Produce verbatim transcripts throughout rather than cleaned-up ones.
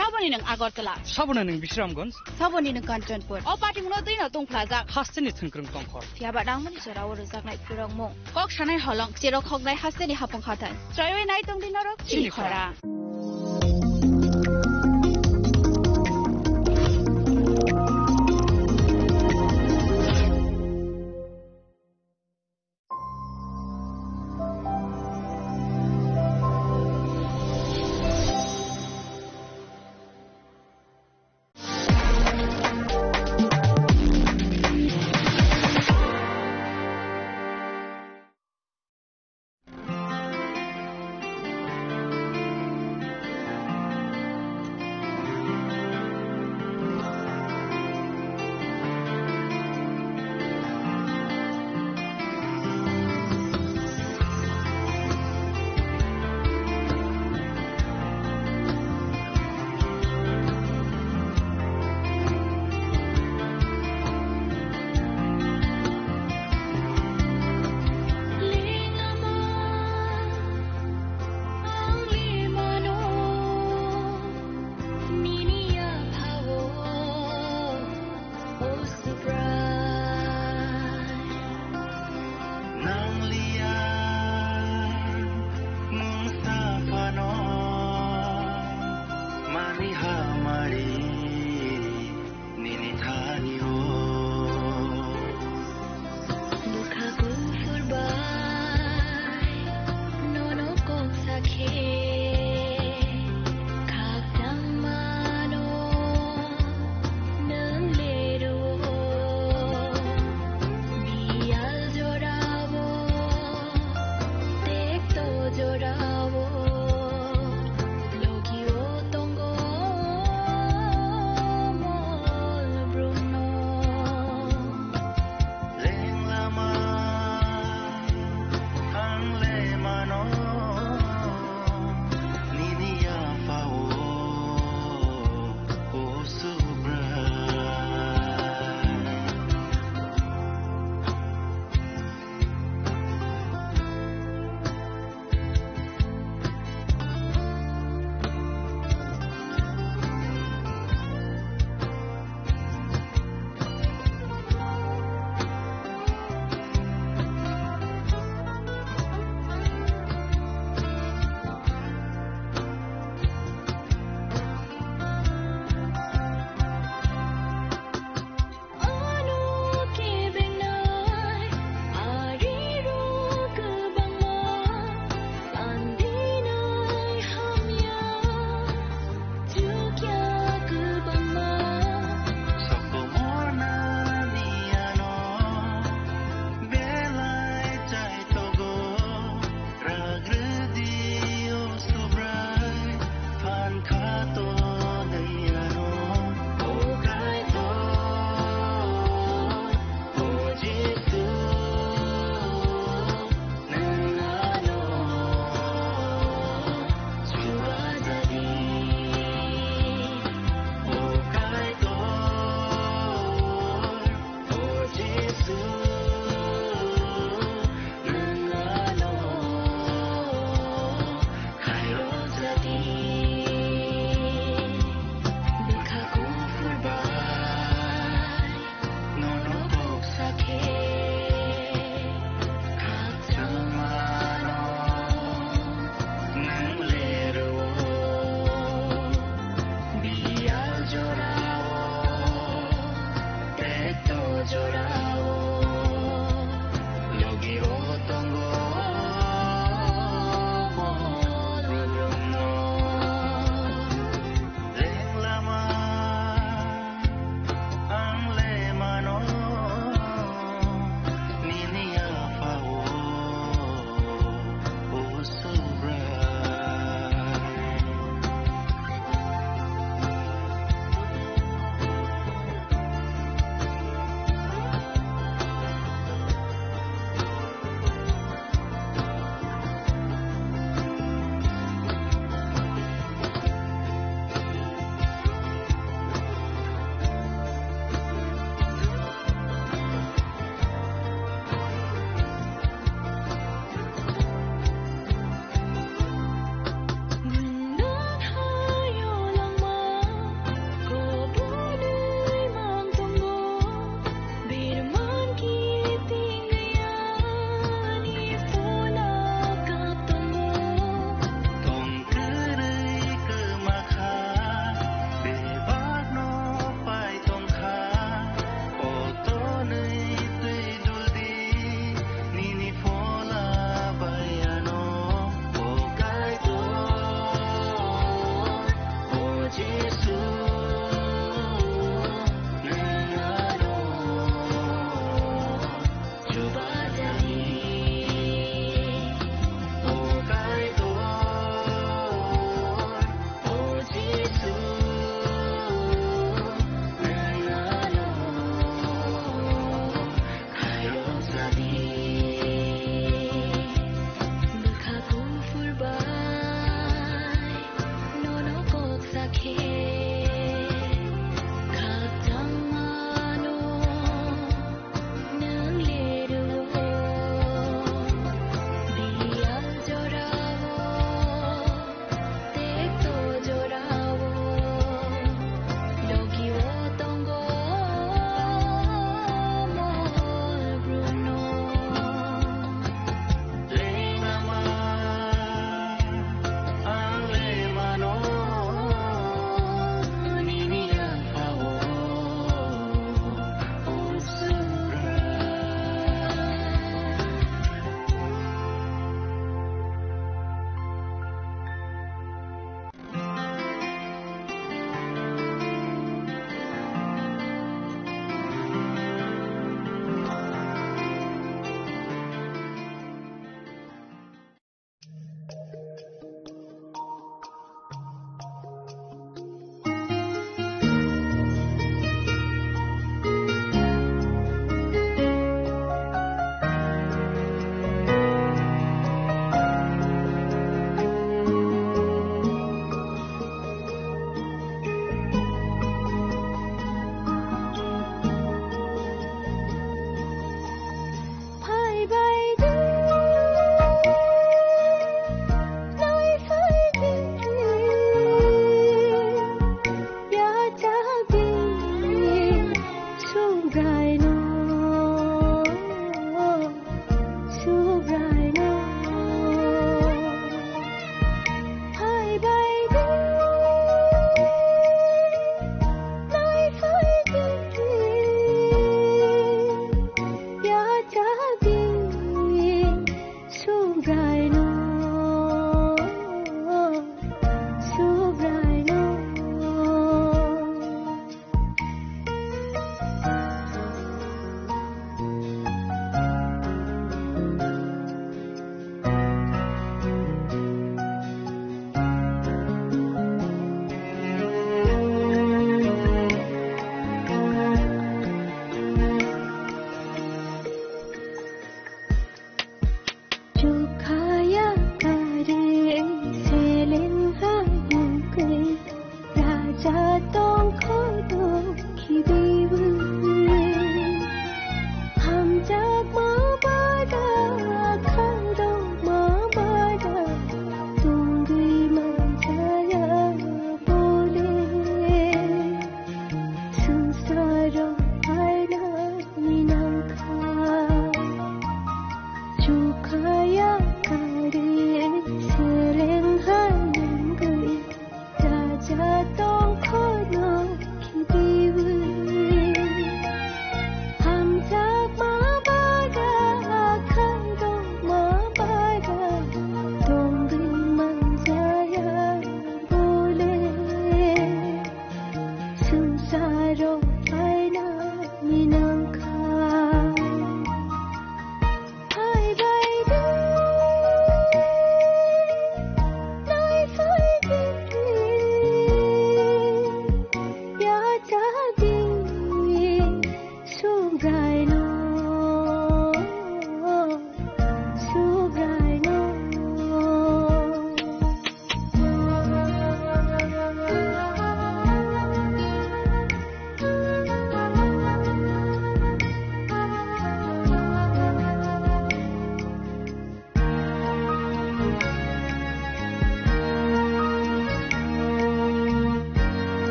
Saboni nwng Agartala. Saboni nwng Bisramganj. Saboni nwng Kanchanpur. O patimungno twino tungphlajak. Hasteni thwngkwrwng tongkhor. Phiyaba nangmani jorao rwjaknai phwrwngmung. Kok sanai holong, cherok hoknai hasteni hapung hathai. Chroiwi nai tongdi norok chini khora. O Kaitor, o Jisu, nwng ano khairok sadi. Bwkha kuphur bai nono kok sakhe, khakchangmano nwng le rwo.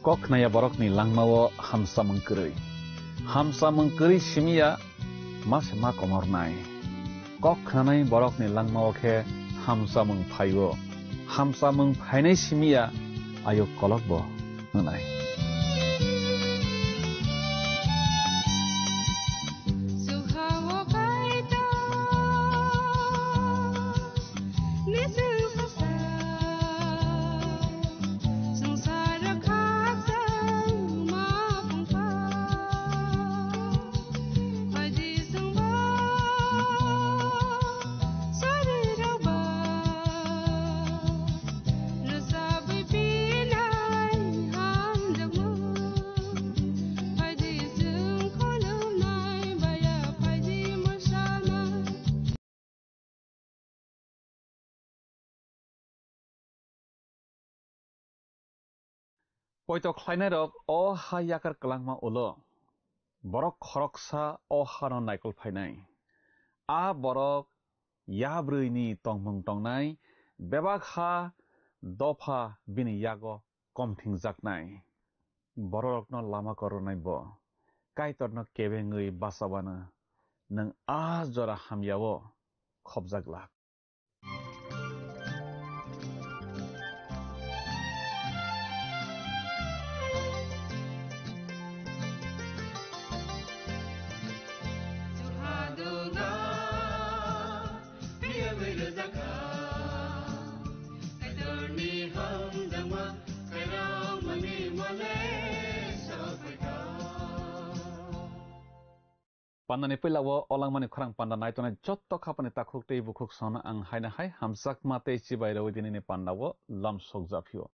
Kok khnaya borokni langmao hamsamung kwrwi. Hamsamung kwrwi simiya ma se ma komornai. Kok khnanai borokni langmao khe hamsamung phaio. Hamsamung phainai simiya ayuk kolokbo hwnai. Poito khlainairok o ha yakar kwlangma ulo, borok khoroksa o hano naikol phainai. A borok yabrwini tongmung tongnai, bebak ha dopha bini yago komthingjaknai. Bororokno lama korornai bo, Kaitorno kebengwi bachawano nwng a jora hamyao khopjak glak. Pandani puila o olangmani khorang panda naitongnai jotto khapani takhuk tei bukhuk songno ang haino hai hamjakma tei chibai rwi dinini panda o lam sokjaphio.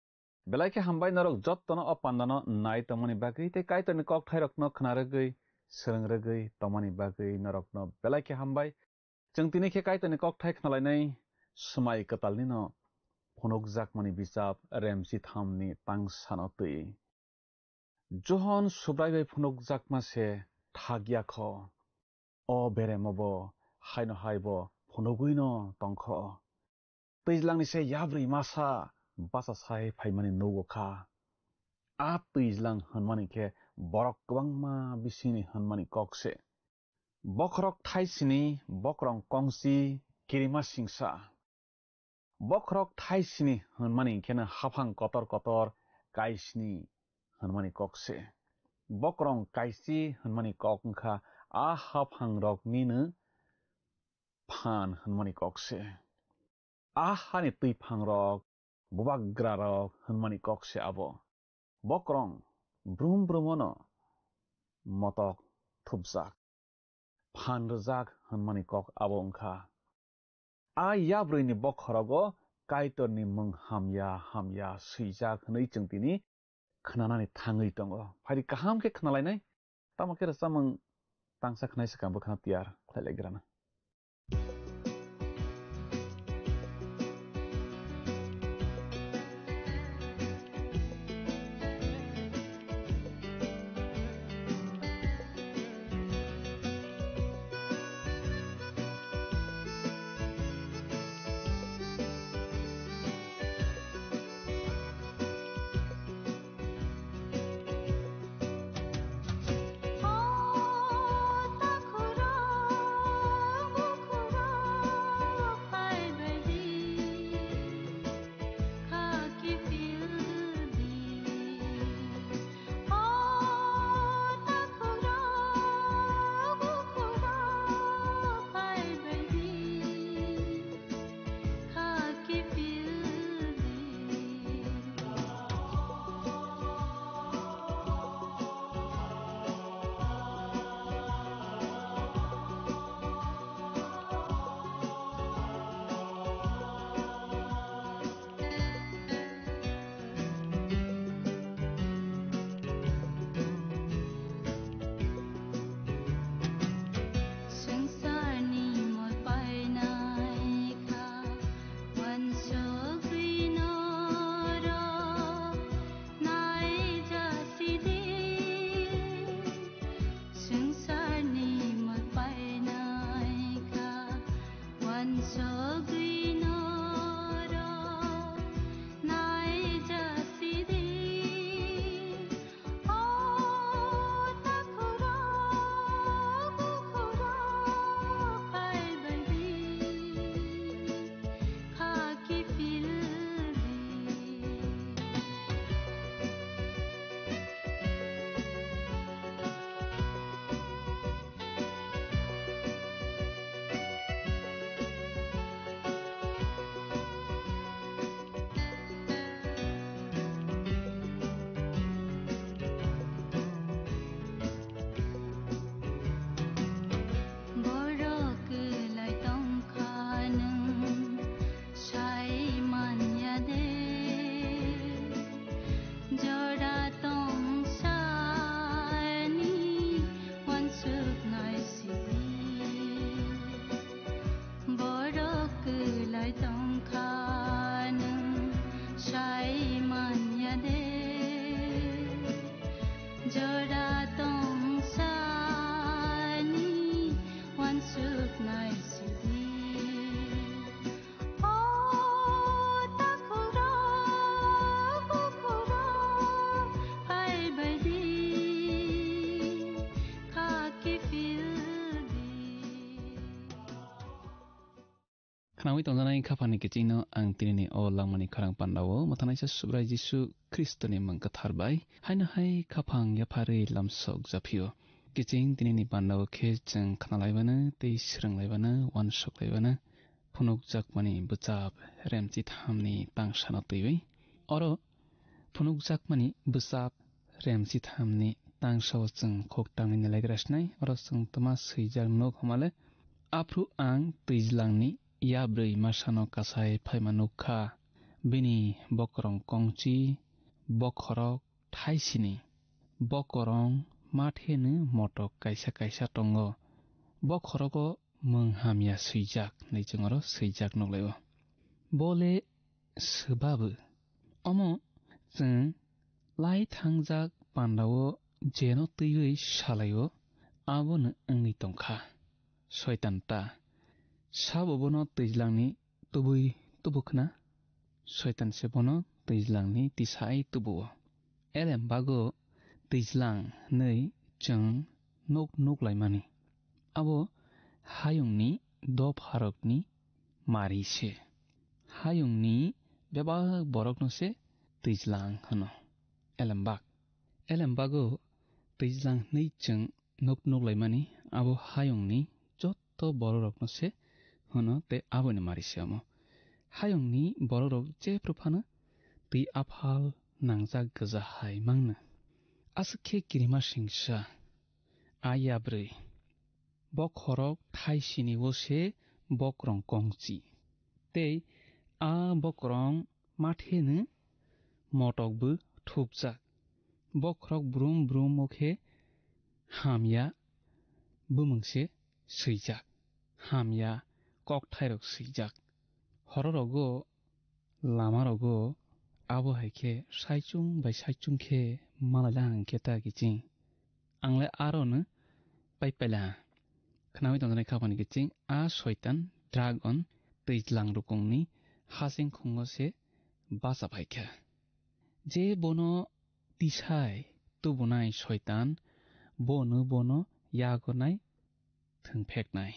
Belai khe hambai norok jottono o pandano nai tongmani bagwi tei Kaitorni kokthairokno khna rwgwi, swrwng rwgwi tongmani bagwi norokno belai khe hambai. Chwng tini khe Kaitorni kokthai khnalainai swmai kwtalnino phunukjakmani bichap remchi thamni tangsano twi. Johon Subrai bai phunukjakma se thak ya kho. O beremo bo haino hai bo phunugwino tong kho. Twijlangni se yabrwi masa bacha sai phaimani nugo kha. A twijlang hwnmani khe borok kwbangma bisingni hwnmani kok se. Bokhorok thaisini, bokrong kongsi, kirima singsa. Bokhorok thaisini hwnmani kheno haphang kotor kotor kaisni hwnmani kok se. Bokrong kaisi hwnmani kok wngkha a haphangroknino phan hwnmani kok se. A hani twiphangrok, bubagrarok hwnmani kok se abo. Bokrong brum brumono motok thupjak, phan rwjak hwnmani kok abo wngkha. A yabrwini bokhorogo Kaitorni mung hamya hamya swijak hwnwi chwng tini khnanani thangwi tongo. Phaidi kaham khe khnalainai, tamo khe rwchapmung tangsa khnai swkang bo khna tiyar khlai lai grana. Khnaui tongjanai khaphangni kichingno ang tinini o langmani khorang pandao mwthanaisa Subrai Jisu Khristoni mung kwthar bai haino hai khaphang yapharwi lamsok japhio. Kiching tinini pandao khe chwng khnalaibano tei swrwnglaibano, uansukhlaibano phunukjakmani bwchap remchithamni tangsano twiwi. Oro phunukjakmani bwchap remchithamni tangsao chwng khuk tangwi nilaigra sinai, oro chwng twma swijak nuk hwnmale, aphru ang twijlangni yabrwi masano kasai phaima nuk kha. Bini bokorong kongchi, bokhorok thaisini, bokorong matheno motok kaisa kaisa tongo. Bokhorogo mung hamya swijak, hinwi chwng oro swijak nuklaio. Bo le swbabo. Omo chwng lai thangjak pandao jeno twiwi salaio, abono wngwi tongkha. Soitan ta sabo bono twijlangni tubui tubu khna. Soitan se bono twijlangni tisai tubuo. Elem bago twijlang hinwi chwng nuk nuklaimani. Abo hayungni dopharokni mari se. Hayungni bebak borokno se twijlang hwno. Elembak. Elembago twijlang hinwi chwng nuk nuklaimani abo hayungni jotto bororokno se hwno tei aboni mari se omo. Hayungni bororok jephru phano twi aphal nangjak gwja hai mangno. Aswk khe kirima singsa, a yabrwi. Bokhorok thaisini o se bokrong kongchi. Tei a bokrong matheno motokbo thupjak. Bokhorok brum brum o khe hamya bumung se swijak. Hamya kokthairok swijak. Hororogo lamarogo abo hai khe saichung bai saichung khe malaila hang khe ta kiching. Ang le aro no pai paila. Khnaui tongjaknai khaphani kiching a soitan dragon twijlang rukungni hasing khungo se bacha phaikha. Je bono tisai tubunai soitan bono bono yagonai thwngpheknai.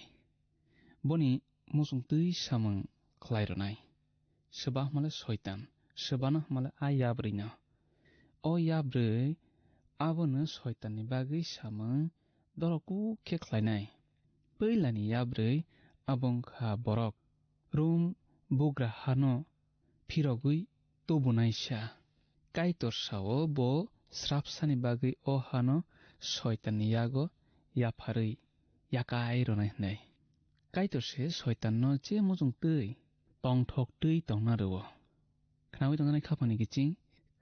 Boni muchung twi samung khlai rwnai. Swba hwnmale soitan, swbano hwnmale a yabrwino. O yabrwi abono soitanni bagwi samung dorok kuk khe khlainai. Puilani yabrwi abo wngkha borok Rum bugra hano phirogwi tubunaisa. Kaitor sao bo srapsani bagwi o hano soitanni yago yapharwi yakai rwnai hwnwi. Kaitor se soitanno je muchung twi tongthok twi tongna rwo. Khnaui tongjaknai khaphani kiching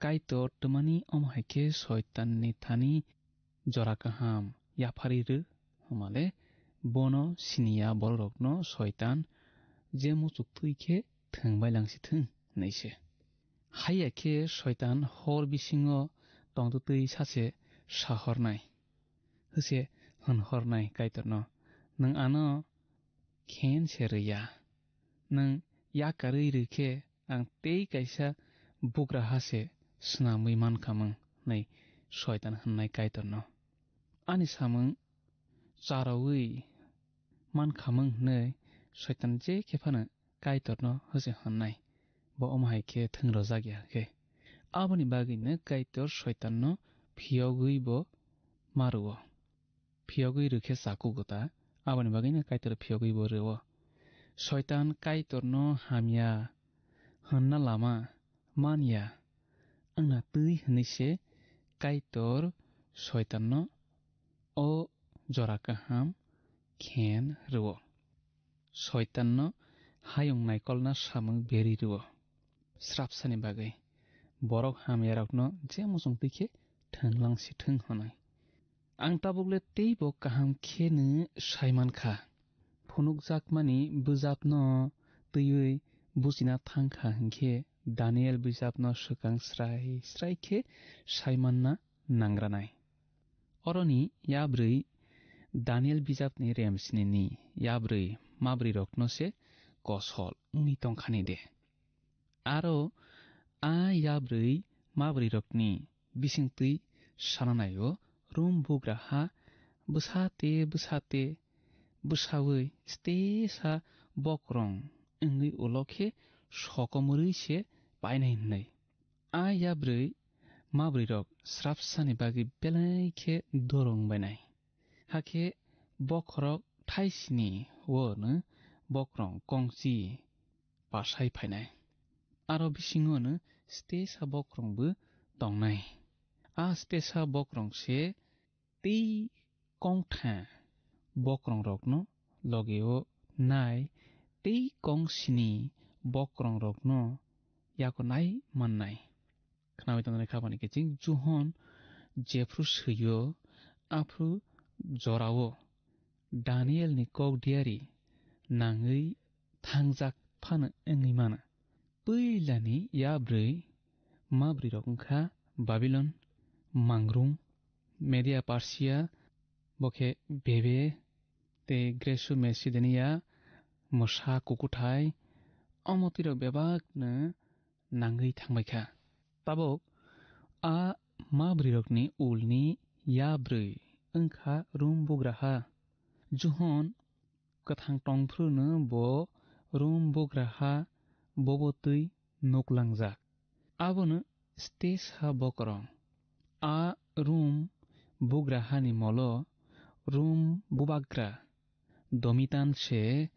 Kaitor twmani omo hai khe soitanni thani jora kaham yapharwi rw, hwnmale bono siniya bororokno soitan je muchuk twi khe thwng bai lang si thwng hwnwi se. Haiya khe soitan hor bisingo tongtwtwi sache sahornai, hwse hwnhornai Kaitorno, "Nwng ano khen se rwya, nwng yakarwi rw khe ang tei kaisa bugraha se snamwi mankhamung," hwnwi soitan hwnnai Kaitorno. Ani samung charawi mankhamung hwnwi soitan je khe phano Kaitorno hwse hwnnai, bo omo hai khe thwng rwjak ya khe. Aboni bagwino Kaitor soitanno phiyogwi bo ma rwo. Phiyogwi rw khe chaku gota, aboni bagwino Kaitor phiyogwi bo rwo. Soitan Kaitorno hamya hwnna lama man ya wngna twi hwnwi se Kaitor soitanno o jora kaham khen rwo. Soitanno hayung naikolna samung berwi rwo. Srapsani bagwi borok hamyarokno je muchung twi khe thwnglang si thwng hwnwi. Ang tabukle teibo kaham khe nw sai man kha. Phunukjakmani bwjapno twiwi buchina thang kha hwn khe Daniel bijapno swkang srai srai khe sai manna nangranai. Oroni yabrwi Daniel bijapni remsinini yabrwi mabrwirokno se kosol wngwi tongkhani de? Aro a yabrwi mabrwirokni bisingtwi sananaio Rum bugraha bwsate bwsate bwsawi stesa bokrong wngwi ulo khe sokomorwi se painai hwnwi. A yabrwi mabrwirok srapsani bagwi belai khe dorong bainai. Hakhe bokhorok thaisini o hwno bokrong kongchi pasai phainai. Aro bisingo hwno stesa bokrongbo tongnai. A stesa bokrong se tei kongtha bokrongrokno logeo nai tei kongsini bokrongrokno yago nai mannai. Khnawi tongnai khabani kiching Johon jephru swiyo aphru jorao Danielni kok diari nangwi thangjak phano wngwi mano. Puilani yabrwi mabrwirok wngkha Babilon, Mangrung, Media Persia, bokhe Bebe, tei Gresu Macedonia, mwsa kukuthai, omo twirok bebakno nangwi thangbaikha. Tabuk a mabrwirokni ulni yabrwi wngkha Rum bugraha. Johon kwthang tongphruno bo Rum bugraha bobo twi nuklangjak. Abono stesa bokorong. A Rum bugrahani molo Rum bubagra Domitan se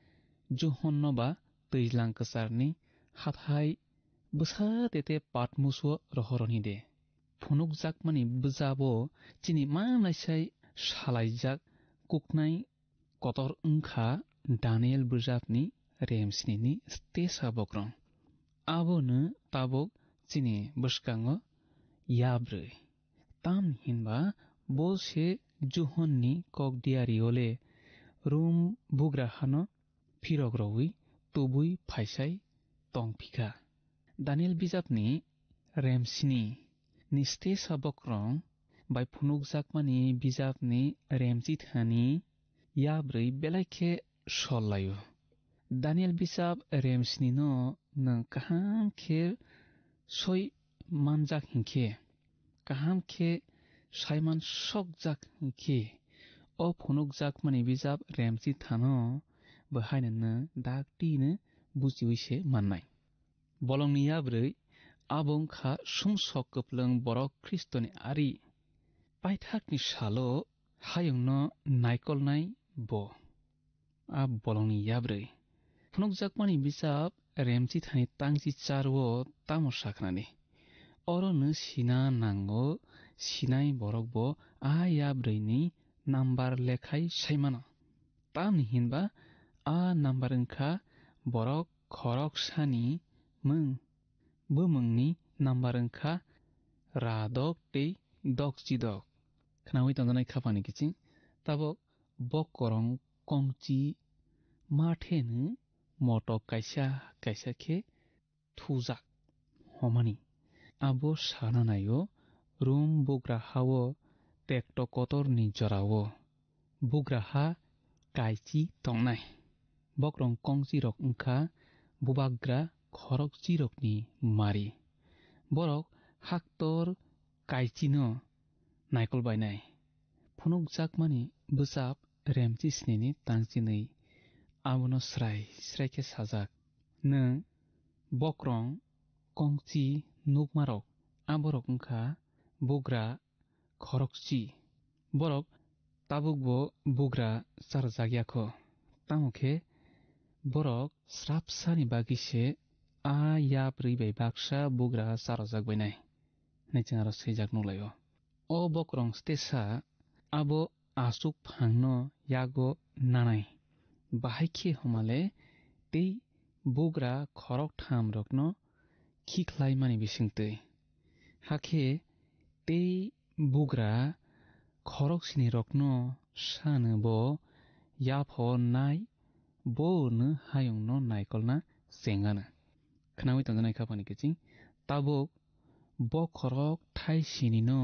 Johonno ba twijlang kwcharni hathai bwsa tete Patmuso rohoroni de. Phunukjakmani bwjabo chini manaisai salaijak kuknai kotor wngkha Daniel bwjapni remsnini stesa bokrong. Abono tabuk chini bwskango yabrwi. Tamni hinba bo se Johonni kok diario le Rum bugrahano phirok rwui tubui phaisai tong phikha. Daniel bijapni remsni ni stesa bokrong bai phunukjakmani bijapni remchithani yabrwi belai khe sol laio. Daniel bijap remsnino nwng kaham khe soi manjak hinkhe, kaham khe saiman sokjak hinkhe, o phunukjakmani bijap remchithano bo haino nwng dak tino buchiui se mannai. Bolongni yabrwi abo wngkha sumsok kwplwng borok Khristoni ari. Paithakni salo hayungno naikolnai bo. A bolongni yabrwi. Phunukjakmani bijap remchithani tangchi charwo tamo sakhnani. Orono sina nango, sinai borok bo a yabrwini nambar lekhai saimano. Tamni hinba a nambar wngkha borok khoroksani mung. Bumungni nambar wngkha ra dok tei dok chidok. Khnaui tongjanai khapangni kiching. Tabok bokorong kongchi matheno motok kaisa kaisa khe thujak homani. Abo sana naio Rum bugra hao tekto kotorni jorao bugraha kaichi tongnai. Bokrong kongchirok wngkha bubagra khorokchirokni mari. Borok haktor kaichino naikol bainai. Phunukjakmani bwchap remchi snini tangchinwi abono srai srai khe sajak. Nwng bokrong kongchi nukmarok, aborok wngkha bugra khorokchi. Borok tabukbo bugra charwjakya kho. Tamo khe borok srapsani bagwi se a yabrwi bai baksa bugra charwjak bainai, hwnwi chwng aro swijak nuklaio. O bokrong stesa abo aswk phangno yago nanai. Bahai khe homale tei bugra khoroktham rokno khikhlaimani bisingtwi. Hakhe tei bugra khoroksini rokno sano bo yapho nai bo no hayungno naikolna chengano. Khnaui tongjanai khapani kiching tabuk bo khorok thai sinino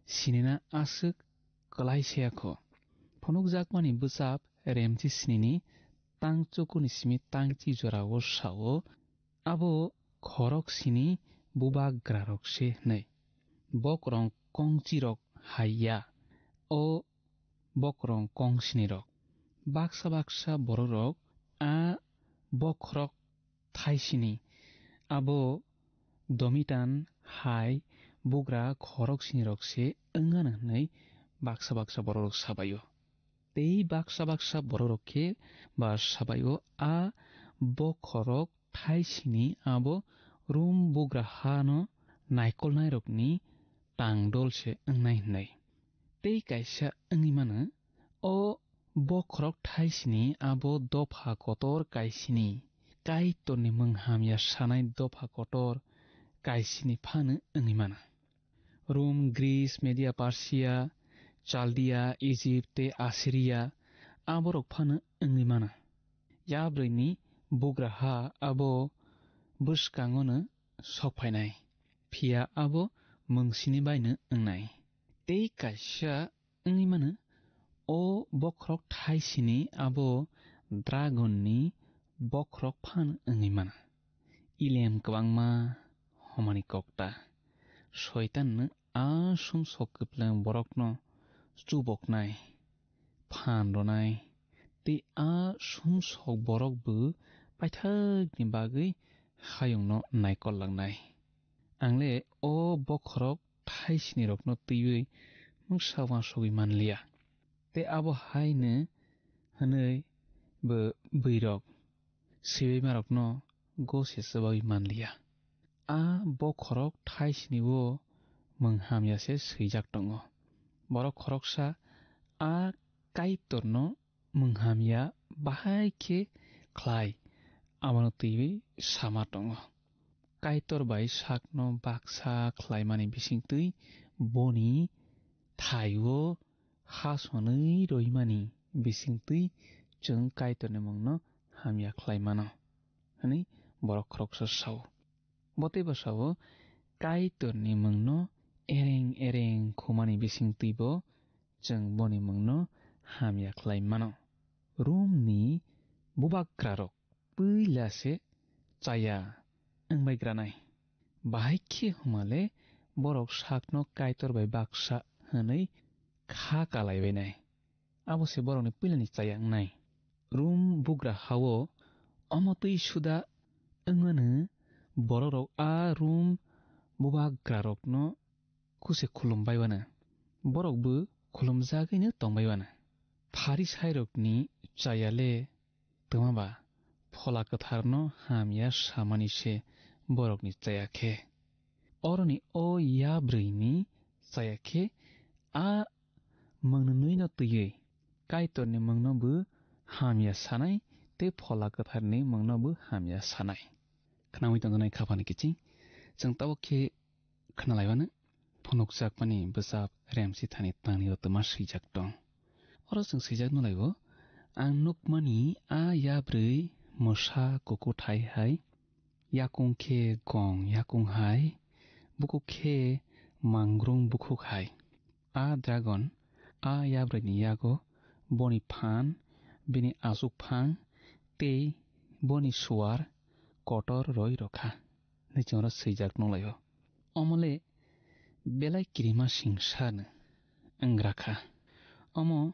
sinina aswk kwlai se kho. Phunukjakmani bwchap remchi snini tang chukuni simi tang chi jorao sao, abo khorok sini bubagrarok se hwnwi. Bokrong kongchirok hai ya, o bokrong kong sinirok. Baksa baksa bororok a bokhorok thaisini, abo domitan hai bugra khorok sinirok se wngano hwnwi baksa baksa bororok sabaio. Tei baksa baksa bororok khe ba sabaio a bokhorok thaisini abo Rum bugra hano naikolnairokni tangdol se wngnai hwnwi. Tei kaisa wngwi mano, o bokhorok thaisini abo dopha kotor kaisini, Kaitorni mwng hamya sanai dopha kotor kaisini phano wngwi mano. Rum, Gris, Media, Persia, Chaldia, Egypt tei Assyria aborok phano wngwi mano. Yabrwini bugra ha abo bwskangono sok phainai, phiya abo mwngsini baino wngnai. Tei kaisa wngwi mano, o bokhorok thaisini abo dragonni bokhorok phan wngwi mano. Ilem kwbangma homani kokta Soitanno a sumsok kwplwng borokno chuboknai, phan rwnai, tei a sumsok borok bo paithakni bagwi hayungno naikol langnai. Ang le o bokhorok thaisinirokno twiwi mungsa uansugwi man liya. Tei abo haino hwnwi bo bwrwirok sibaimarokno gose swbawi man liya. A bokhorok thaisini-o mwng hamya se swijak tongo. Borok khoroksa a Kaitorno mwng hamya bahai khe khlai, abono twiwi sama tongo. Kaitor bai sakno baksa khlaimani bisingtwi boni thai-o ha sonwi roimani bisingtwi chwng Kaitorni mungno hamya khlai mano, hwnwi borok khoroksa sao. Bo teibo sao, Kaitorni mungno ereng ereng khumani bisingtwibo chwng boni mungno hamya khlai mano. Romni bubagrarok puila se chaya wngbaigranai. Bahai khe hwnmale borok sakno Kaitor bai baksa hwnwi kha kalaibainai. Abo se borokni puilani chaya wngnai. Rom bugra ha-o omo twi suda wngmano, borokrok a Rom bubagrarokno kuse khulum baiwano. Borokbo khulumjagwino tong baiwano. Pharisairokni chaya le twma ba Phola Kwtharno hamya samani se borokni chaya khe. Oroni o yabrwini chaya khe a mwngnwino twiwi Kaitorni mungno bo hamya sanai tei Phola Kwtharni mungno bo hamya sanai. Khnaui tongjaknai khaphani kiching, chwng tabuk khe khnalaiwano phunukjakmani bwchap Remsithani tangni o twma swijak tong. Oro chwng swijak nulaibo, "Ang nukmani a yabrwi mwsa kukuthai hai, yakung khe gong yakung hai, bukhuk khe mangrung bukhuk hai. A dragon a yabrwini yago boni phan, bini achukphang tei boni suar kotor roi rokha," hwnwi chwngno swijak nukhlaio. Omo le belai kirima singsarno wngrakha. Omo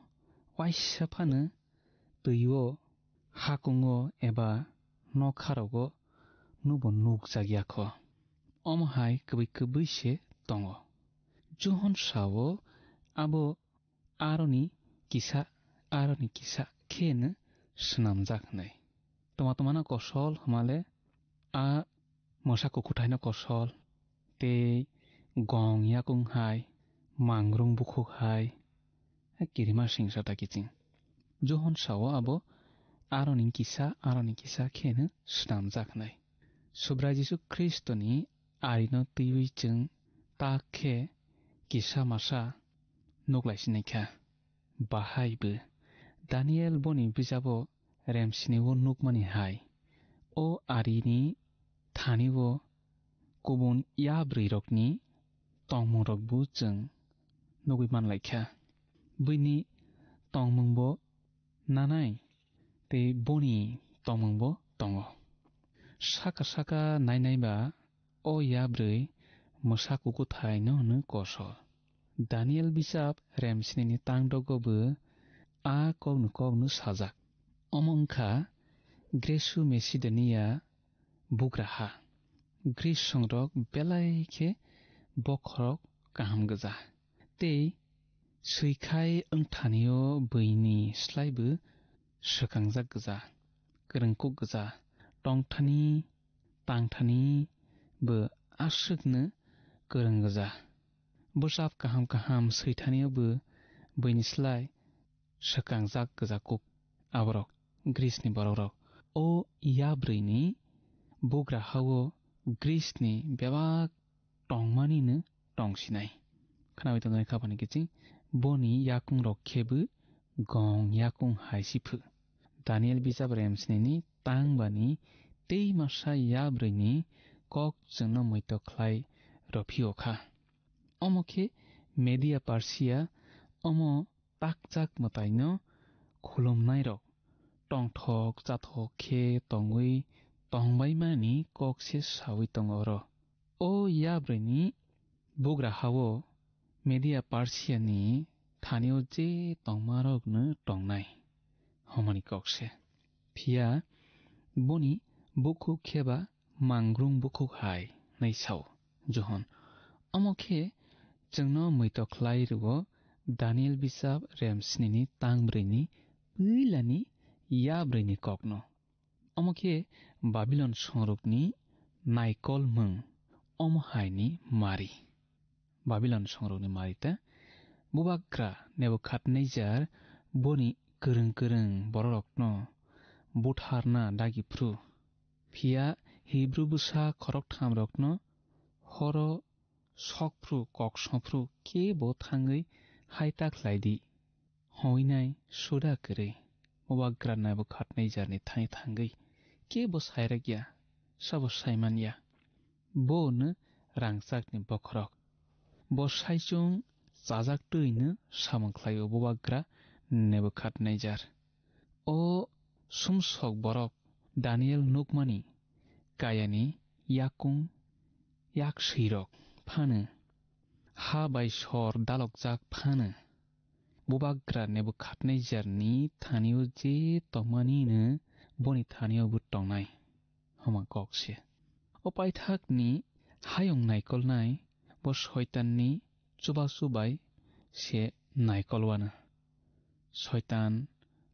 waisa phano twi-o, hakungo eba nokharogo nubo nukjakya kho. Omo hai kwbwi kwbwi se tongo. Johon sao, abo aroni kisa, aroni kisa kheno swnamjak hwnwi. Tuma tumano kosol hwnmale a mwsa kukuthaino kosol tei gong yakung hai, mangrung bukhuk hai, kirima singsa ta kiching. Johon sao abo aroni kisa, aroni kisa kheno swnamjak hwnwi. Subrai Jisu Khristoni arino twiwi chwng tak khe kisa masa nuklai sinai kha. Bahai bo Daniel boni bijabo remsini o nukmani hai, o arini thani o kubun yabrwi rokni tongmung rok bo chwng nugwi manlai kha. Buini tongmung bo nanai tei boni tongmung bo tongo. Saka saka nainai ba o yabrwi mwsa kukuthaino hwnwi kosol. Daniel bisap remsinini tangdogo bo a kokno kokno sajak. Omo wngkha Gresu Macedonia bugraha. Gris songrok belai khe bokhorok kaham gwja. Tei swikhai wngthanio buini slaibo swkangjak gwja, kwrwngkuk gwja, tongthani, tangthani bo aswkno kwrwng gwja. Bwsap kaham kaham swithanio bo buini slai swkangjak gwja kuk. Aborok Grisni borokrok. O yabrwini bugra hao Grisni bebak tongmanino tongsinai. Khnawi tongjaknai khaphani kiching, boni yakungrok khebu gong yakung hai si phu. Daniel bijap remsnini tangbani tei masa yabrwini kok chwngno muito khlai rwphio kha. Omo khe Media Persia, omo takchak mwtaino khulumnairok tongthok chathok khe tongwi tongbaimani kok se sawi tongo oro. O yabrwini bugra hao Media Persiani thanio je tongmarokno tongnai, homani kok se. Phiya boni bukhuk kheba mangrung bukhuk hai hwnwi sao Johon. Omo khe chwngno muito khlai rwo Daniel bisap rem snini tang brwini puilani yabrwini kokno. Omo khe Babilon songrokni naikol mung, omo haini mari. Babilon songrokni mari ta bubagra Nebukadnejar boni kwrwng kwrwng bororokno butharna dagi phru. Phiya Hibru bwsa khorokthamrokno horo sokphru kok songphru kebo thangwi hai ta khlai di. Hoi nai suda kwrwi, bubagra Nebukadnejarni thani thangwi kebo sairak ya, sabo saiman ya. Bo no rangchakni bokhorok. Bo saichung chajak twi no samung khlaio bubagra Nebukadnejar. O sumsok borok Daniel nukmani kayani yakung yak swirok phano, ha bai sor dalokjak phano, bubagra Nebukadnejarni thanio je tongmanino boni thanio bo tongnai. Homa kok se. O paithakni hayung naikolnai bo Soitanni chubachu bai se naikol wano. Soitan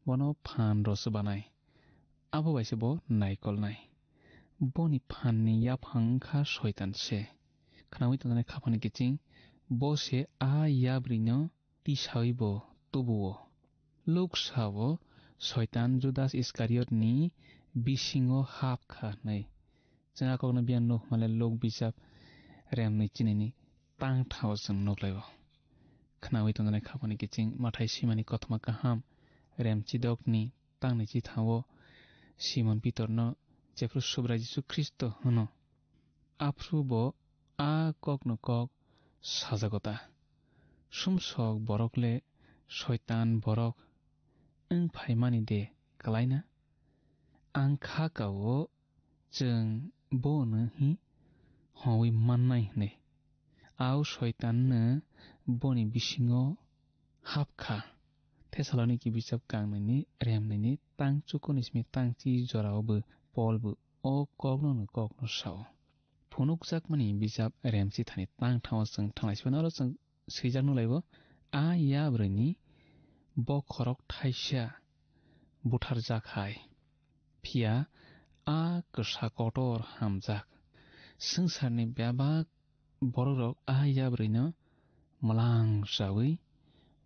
bono phan rw swbanai. Abo bai se bo naikolnai. Boni phanni yaphang wngkha Soitan se. Khnaui tongjaknai khaphani kiching bo se a yabrwino tisaui bo tubuo. Luk sao Soitan Judas Iskariotni bisingo hap kha hwnwi. Chwng a kokno biyang nuk hwnmale Luk bijap remni chinini tang thao chwng nuklaio. Khnaui tongjaknai khaphani kiching Mathai swimani kothoma kaham rem chidokni tangni chithao Simon Pitorno jephru Subrai Jisu Khristo hwno, aphru bo a kokno kok sajago ta. Sumsok borok le Soitan borok wng phaimani de kwlaina? Ang kha kao chwng bono hi houi mannai hwnwi. Au Soitanno boni bisingo hap kha. Thessaloniki bijap kangnwini remnwini tang chukuni simi tang chi jorao bo Pol bo o kokno no kokno sao. Phunukjakmani bijap rem chithani tang thao chwng thanglai sibana oro chwng swijak nulaibo, a yabrwini bokhorok thaisa butharjak hai. Phiya a kwsa kotor hamjak swngcharni bebak borokrok a yabrwino mwlang chaui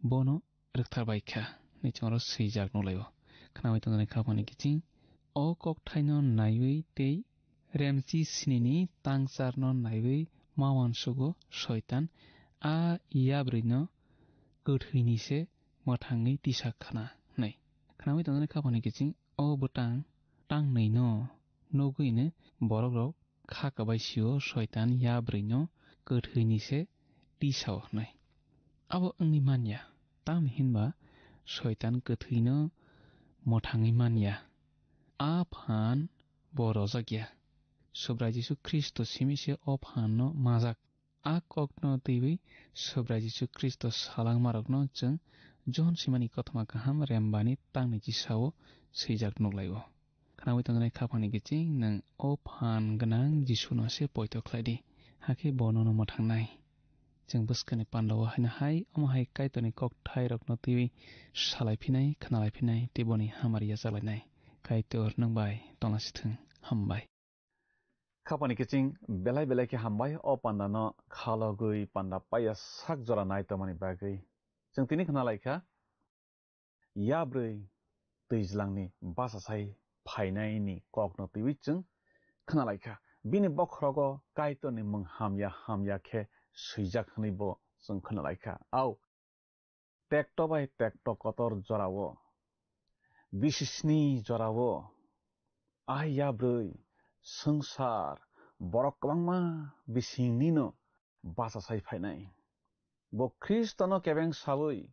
bono rwkthar bai kha, hwnwi chwngno swijak nukhlaio. Khnaui tongjaknai khaphani kiching o kokthaino naiwi tei remchi snini tangcharno naiwi ma uansugo Soitan a yabrwino kwthwini se mwthangwi tisa khna hwnwi. Khnaui tongjaknai khaphani kiching o bwtang tangnwino nugwino borokrok kha kwbai sio Soitan yabrwino kwthwini se tisao hwnwi. Abo wngwi man ya, tamni hinba Soitan kwthwino mwthangwi man ya. A phan bo rojak ya. Subrai Jisu Khristo simi se o phanno majak. A kokno twiwi Subrai Jisu Khristo salangmarokno chwng Johon swimani kothoma kaham rembani tangni chisao swijak nukhlaio. khnaui tongjaknai khaphangni kiching nwng o phan gwnang Jisuno se poito khlai di, hakhe bo nono mwthangnai. Chwng bwskangni pandao haino hai, omo hai Kaitorni kokthairokno twiwi salai phinai, khnalai phinai, tei boni hamari yachalainai. Kaitor nwng bai tongna sithwng. Hambai. Khapani kiching belai belai khe hambai o pandano khalogwi panda paiya sak jora nai tongmani bagwi. Chwng tini khna lai kha, yabrwi twijlangni bachasai phainaini kokno twiwi chwng khna lai kha. Bini bokhorogo Kaitorni mung hamya hamya khe swijak hwnwi bo chwng khna lai kha. Au, tekto bai tekto kotor jorao, bisisni jorao, a yabrwi swngchar borok kwbangma bisingnino bachasai phainai. Bo Khristono kebeng saui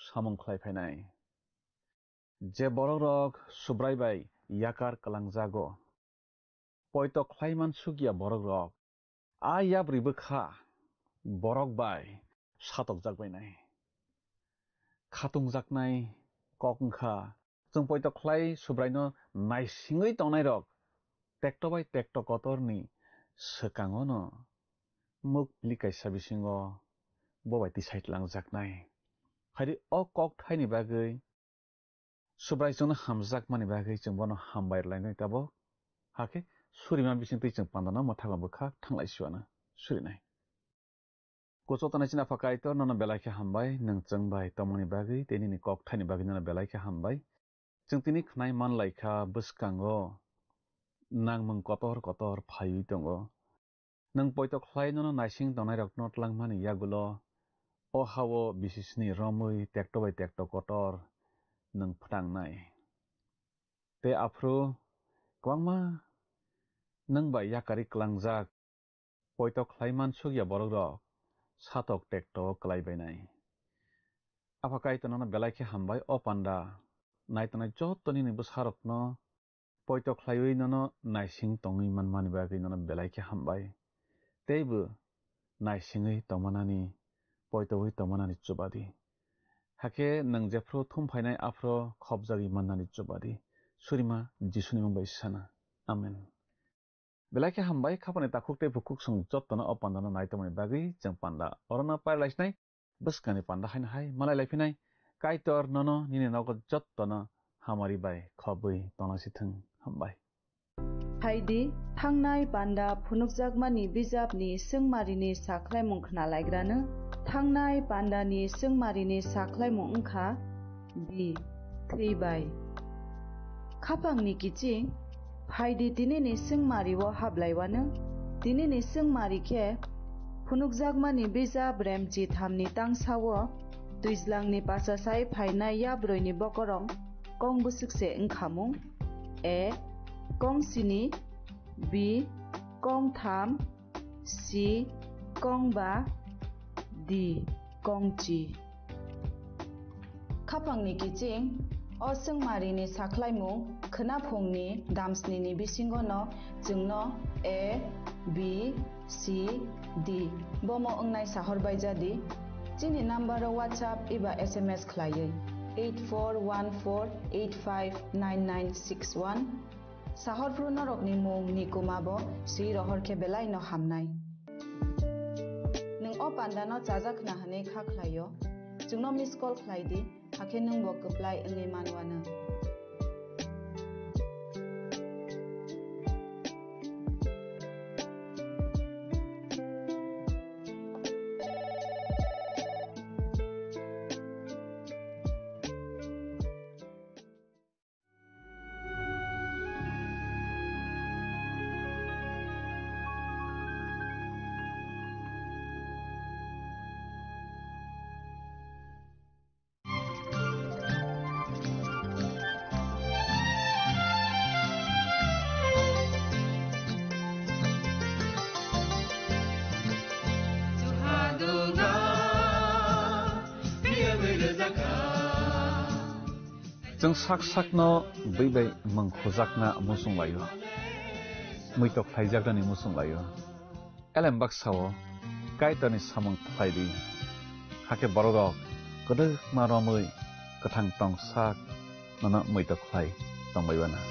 samung khlai phainai. Je borokrok Subrai bai yakar kwlangjago, poito khlai mansukya borokrok, a yabrwi bwkha borok bai satokjak bainai. Khatungjaknai kok wngkha, chwng poito khlai Subraino naisingwi tongnairok tekto bai tekto kotorni swkangono muk pili kaisa bisingo bo bai tisai twlangjaknai. Hairi o kokthaini bagwi Subrai chwngno hamjakmani bagwi chwng bono hambai rwlainai tabuk. Hakhe surima bisingtwi chwng pandano mwthangma bwkha thanglai siwana surinai. Kuchuk tanai chini Apha Kaitor, nono belai khe hambai, nwng chwng bai tongmani bagwi tei nini kokthaini bagwi nono belai khe hambai. Chwng tini khnai man lai kha bwskango nangmung kotor kotor phaiwi tongo. Nwng poito khlai nono naising tongnairokno tlangmani yagulo o ha-o bisisni romwi tekto bai tekto kotor nwng phnangnai. Tei aphuru kwbangma nwng bai yakarwi klangjak poito khlai mansukya borokrok satok tekto kwlai bainai. Apha Kaitor nono belai khe hambai o panda naitongnai joto nini bwsarokno poito khlaiwi nono naising tongwi manmani bagwi nono belai khe hambai. Teibo naisingwi tongmanani, poitowi tongmanani chubadi. Hakhe nwng jephru thum phainai aphro khopjagwi mannani chubadi. Surima Jisuni mung bai sana. Amen. Belai khe hambai, khapani takhuk tei bukhuk chwng jotono o pandano nai tongmani bagwi chwng panda orono pairlaisnai. Bwskangni panda haino hai malai laiphinai. Kaitor nono nini nogo jotono hamari bai khobwi tongna sithwng. Hambai. Phaidi, thangnai panda phunukjakmani bijapni swngmarini sakhlaimung khnalaigrano. Thangnai pandani swngmarini sakhlaimung wngkha, B. Thwibai. Khapangni kiching, phaidi tinini swngmario hablaiwano. Tinini swngmari khe phunukjakmani bijap Remchi thamni tangsao twijlangni pachasai phainai yabrwini bokorong kong bwswk se wngkhamung. A. Kong sini. B. Kong tham. C. Kong ba. D. Kong chi. Khapangni kiching, o swngmarini sakhlaimung khwnaphungni damsnini bisingono chwngno A, B, C, D bomo wngnai sahor baijadi. Chini number-o WhatsApp eba S M S khlaiwi eight four one four eight five nine nine six one. Sahorphru norokni mung ni kuma bo swi rohor khe belai no hamnai. Nwng o panda no chajak khna hwnwi kha khlai o, chwngno miss call khlai di, hakhe nwng bo kwplai wngwi man uanw. Chwng sak sakno bwi bai mung khujakna muchung laio, muitok khlaijaknani muchung laio. Elem baksa-o Kaitorni samung khlai di, hakhe bororok kwdwkma romwi kwthang tong sak nono muitok khlai tongbai uanw.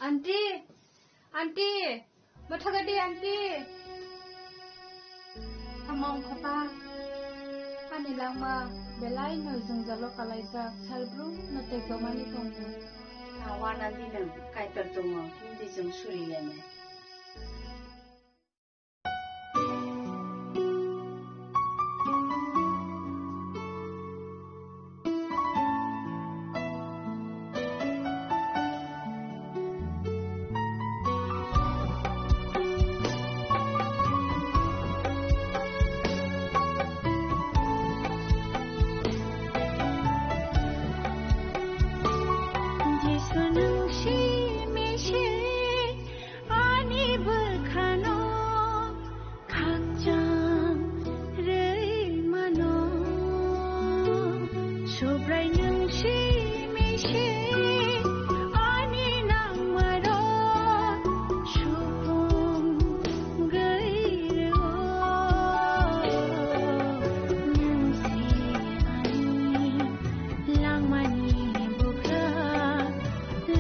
Aunty, aunty, motha gadi aunty. Tamo wngkha pa? Ani langma belai no jwngjalo kalaijak, salbrum no tei jomani tongo. Awa nandi nang kaitor tongo, hindi jwng suri lene. Jisu nwng simi se ani bwkhano khakchang rwi mano. Subrai nwng simi se ani nangmarok supung gwi rwo. Nwng se ani langmani bwkha,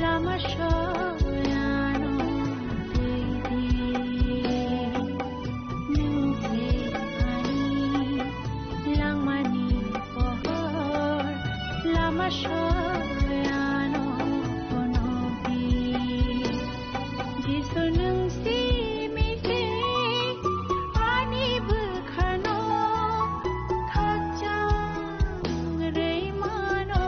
lama soyano twi di. Nwng se ani langmani pohor, lama soyano phunuk di. Jisu nwng simi se ani bwkhano khakchang rwi mano.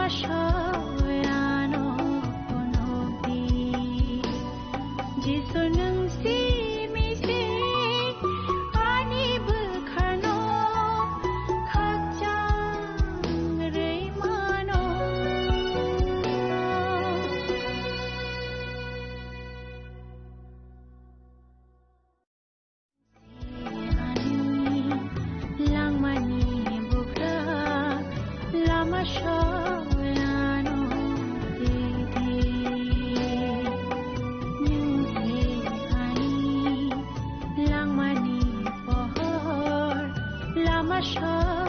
Soyano phunukdi, Jisu nwng simi se ani bwkhano khakchang rwi mano. Langmani bugra lama soyano titi. Nwng se ani langmani pohor lama soy